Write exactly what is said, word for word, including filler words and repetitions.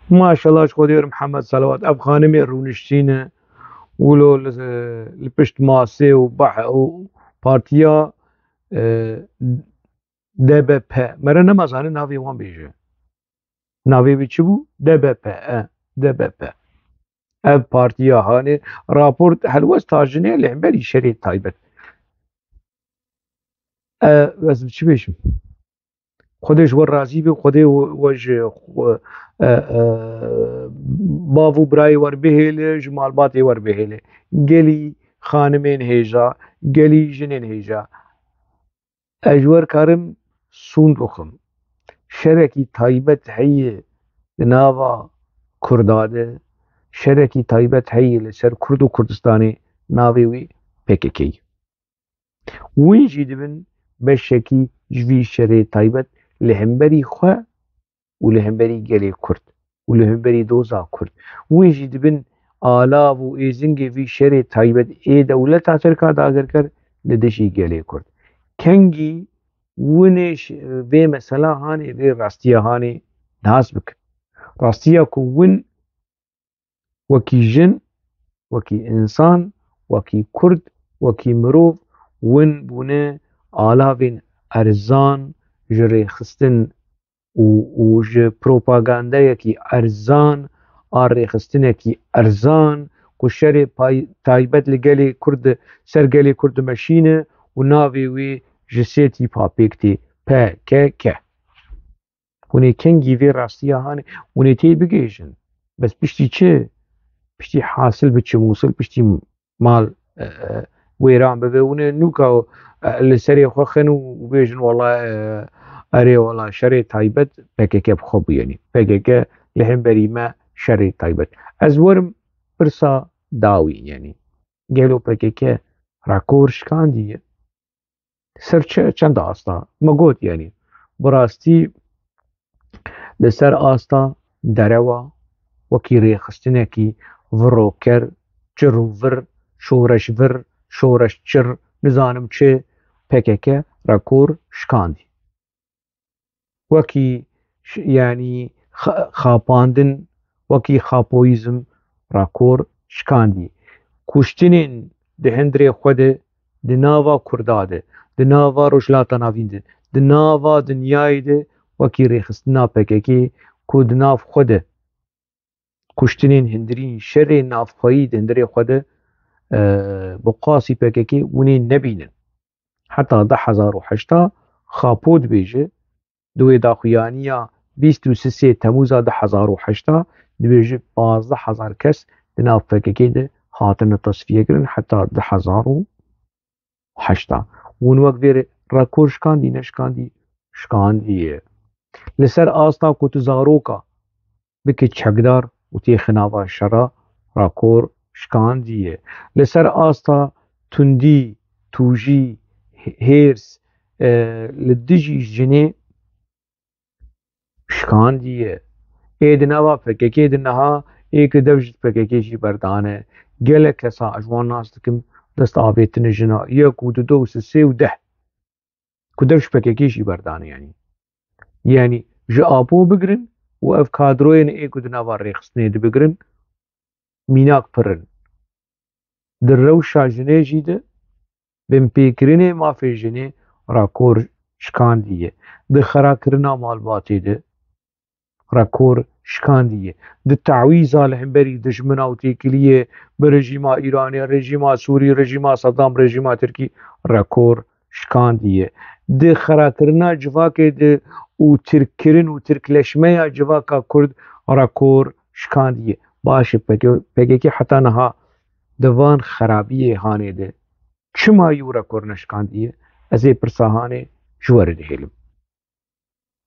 Maşallah ji Xwedê re Mihemed Selawat. Ev xanimê rûniştî ne. Wilo li, li pişt masê û bah-, û partiya, e, D B P. Mere nema zanî navê wan bêje. Navê wî çi bû? D B P. E, D B P. Ev partiya hanê raport helwesta jinê li hemberî şerê taybet. E, ez bi çi bêjim? Xwedê ji we razî be, Xwedê we, we ji xwe, e, e, bav û birayê we re bihêle, ji malbatê we re bihêle. Gelî xanimên hêja, gelî jinên hêja. Ez ji we re karim sûnd bixwim. Şerekî taybet heye di nava Kurda de, şerekî taybet heye li ser Kurd û Kurdistanê, navê wî P K K ye. Wîn jî dibin beşekî ji vî şerê taybet li hemberî xwe û li hemberî gelê Kurd û li hemberî doza Kurd. Wîn jî dibin alav û êzingê vî şerê taybet ê dewleta Tirk a dagirker li dijî gelê Kurd. Kengî win ê ş-, vê mesela hanê, vê rastiya hanê nas bikin. Rastiya ku win wekî jin, wekî însan, wekî Kurd, wekî mirov, win bûne alavên erzan ji rêxistin û, û ji propagandayekî erzan, a rêxistinekî erzan, ku şerê pay-, taybet li gelê Kurd, ser gelê Kurd dimeşîne û navê wê ji sê tîpa pêk tê, P K K. Hûn ê kengî vê rastiya hanê, hûn ê tê bigihîjin. Bes piştî çi? Piştî hasil biçe Mûsil, piştî mal, e, e, wêran bibe. Hûn ê nûka, e, li serê xwe xin û bêjin, wela, e, erê, wela şerê taybet P K K bi xwe bû, yanî P K K li hemberî me şerê taybet. Ez werim pirsa dawî, yanî gelo P K K rakor şikandiye? Ser çi, çend asta? Me got, yanî, bi rastî li ser asta derewa, wekî rêxistinekî viroker, çir û vir, şoreş vir, şoreş çir, nizanim çi, P K K rakor şikandî. Wekî ş-, yanî xa-, xapandin, wekî xapoyîzm rakor şikandî. Kuştinên di hundirê xwe de, di nava Kurda de, di nava Rojhilata Navîn de, di nava dinyayê de, wekî rêxistina P K K ku di nav xwe de kuştinên hundirî, şerê navxweyî di hundirê xwe de, e, bi qasî P K K hûn ê nebînin. Heta du hezar û heşta xapo dibêje, di wê daxuyaniya bîst û sisê Temûza du hezar û heşta dibêje pazdeh hezar kes di nav P K K de hatine tesfiyekirin heta du hezar û heşta. Hûn wek vê re rakor şikandî, neşikandî? Şikandiye. Li ser asta ku tu zaroka bike çekdar û têxe nava şera, rakor şikandiye. Li ser asta tundî, tûjî, hêrs, e, li dijî jinê şikandiye. Ê di nava P K K de niha ê ku dev ji P K K jî berdane. Gelek kesa ez ji wan nas dikim, dest avêtine jina yek û du, du û sê û deh ku dev ji P K K jî berdane, yanî. Yanî ji Apo bigirin û ev kadroyên ê ku di nava rêxistinê de bigirin, mînak pir in. Di rewşa jinê jî de, binpêkirinê mafê jinê rakor şikandiye. Di xerakirina malbatê de rakor şikandiye. Di tawîza li hemberî dijmina û têkiliyê bi rejîma Îranê, rejîma Sûrî, rejîma Sedam, rejîma Tirkî rakor şikandiye. Di xerakirina civakê de û tirkkirin û tirkleşmeya civaka Kurd rakor şikandiye. Baş e, P K K, P K K heta niha di van xerabiyê hanê de çima yû rakor neşikandiye? Ez ê pirsa hanê ji we re dihêlim.